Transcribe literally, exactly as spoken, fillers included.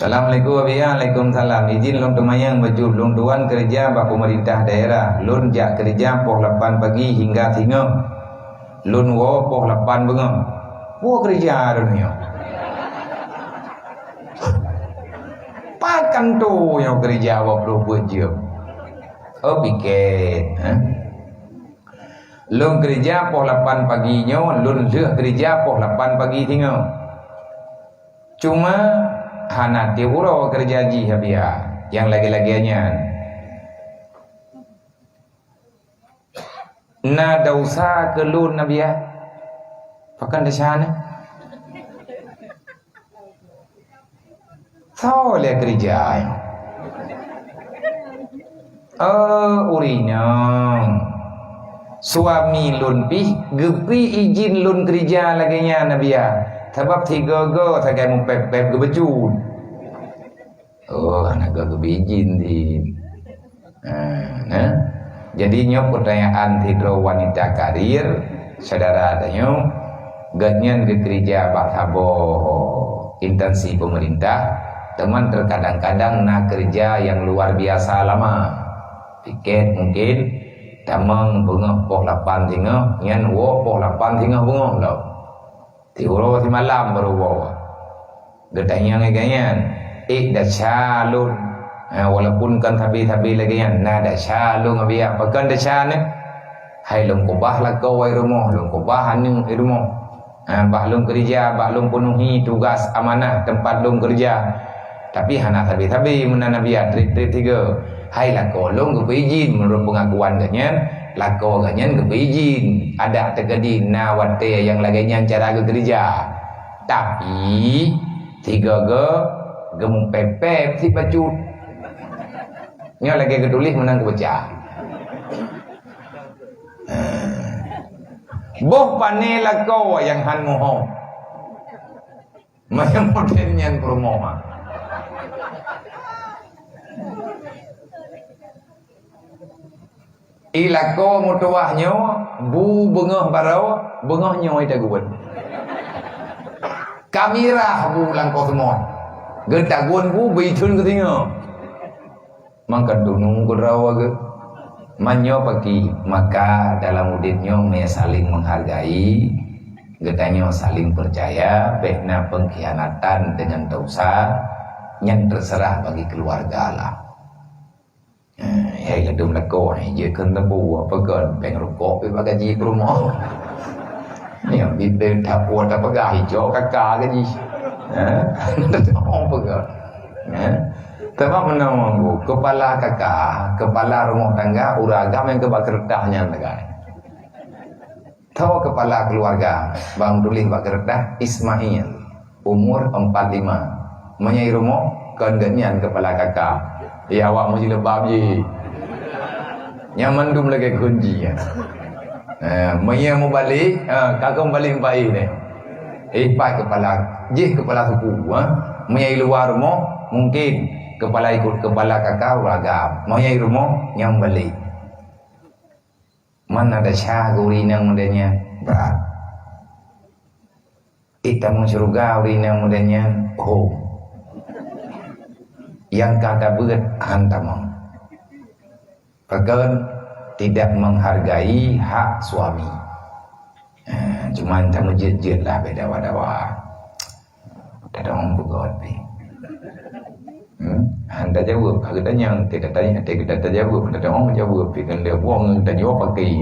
Assalamualaikum, Abiya. Waalaikumsalam. Izin lôn teumanyong bacut, lôn tuan keureuja bak peumeurintah daerah. Lôn jak keureuja poh lapan pagi hingga singoh. Lôn woe poh lapan beungoh. Woe keureuja droeneuh nyoe. Pakan tu nyoe keureuja dua puluh empat jam. Oh, piket, ha? Lôn keureuja poh lapan pagi nyoe, lôn lheueh keureuja poh lapan pagi singoh. Cuma hana tiep uroe keureuja jih, Abiya, nyang lagée-lagée nyan. Na desya keu lôn, Abiya? Pakon desya nyoe? Soe lé keureuja nyoe? Oh, ureuëng inong. Suami lôn pih geubri izin lôn keureuja lagée nyan, Abiya. Sabab sigoe-goe sagai mupéb-péb geubeujeuet. Oh, hana geubri izin di. Ha, nah. Jadi nyoe peutanyaan sidroe wanita karir, syedara tanyoe, gobnyan geukeureuja bak saboh instansi peumeurintah, teuma teukadang-kadang na keureuja nyang luar biasa lama. Piket mungkin tamong beungoh poh lapan singoh, nyan woe poh lapan singoh beungoh lom. Siuroe simalam barô woe. Geutanyong lagée nyan, ék desya lôn. Ha, walaupun kon sabe-sabe lagée nyan, na desya lôn, Abiya. Pakon desya nyoe? Hai lôn keubah lakoe i rumoh, lôn keubah aneuëk i rumoh. Ha, bah lôn keureuja, bah lôn peunuhi tugas amanah teumpat lôn keureuja. Tapi hana sabe-sabe meunan, Abiya, treb-treb sigoe. Hai lakoe lôn geupeu izin, meunurot peungakuan gobnyan, lakoe gobnyan geupeu izin. Adak teukeudi na watée nyang lagée nyan cara geukeureuja. Tapi sigoe-goe geumupéb-péb sit bacut. Nyoe lagée geutuléh meunan geubaca. Boh pané lakoe nyang han muhom. Manyang model nyan peurumoh. I lakoe meutuwah nyoe, bu beungoh barô, beungoh nyoe itagun. Ka mirah bu langkoh seumon. Geutagun bu beuitheun keu singoh. Mangka dunu keudroe geuh. Meunyoe paki, maka dalam udeb nyoe mé saling menghargai, geutanyoe saling percaya, bék na pengkhianatan dengan desya, nyan terserah bagi keluarga lah. Eh, hai ladum lakoe, hai jeuet keu teumbu, apa kon, péng rukok pih bak gaji peurumoh. Nyoe bibeu tapue tapeugah, ijok kaka gaji. Eh? Apa kon? Eh? Teuma meunan, Bu, kepala K K, kepala rumah tangga, ureuëng agam nyang keuba keureutah nyan sagai. Tho kepala keluarga, bang tuléh bak keureutah Ismail, umur empat lima. Meunyoe i rumoh, kon geuhnyan kepala K K. Ya, awak meujileubab jih. Nyang mandum lagée kunci nyan. Eh, meunyoe mubalek, eh, ka keubalek mubaéh deh. Eh, pat kepala, jih kepala suku, ha. Meunyoe i luwa rumoh, mungkin kepala ikot kepala K K ureuëng agam. Meunyoe i rumoh, nyang mubalek. Mana ada sya guri nang muda nyan? Brat. Ita meusyeuruga guri nang muda nyan? Hom. Nyang ka tabeuet han tamong. Pakon tidak menghargai hak suami. Eh, cuman tameujeuet-jeuet lah beda dawa-dawa. Tadong peugöt pih. Hmm? Han tajaweueb, ka geutanyong, teuka tanya, teuka tajaweueb, tadong jaweueb pih, kan lé buang tajaweueb pakai.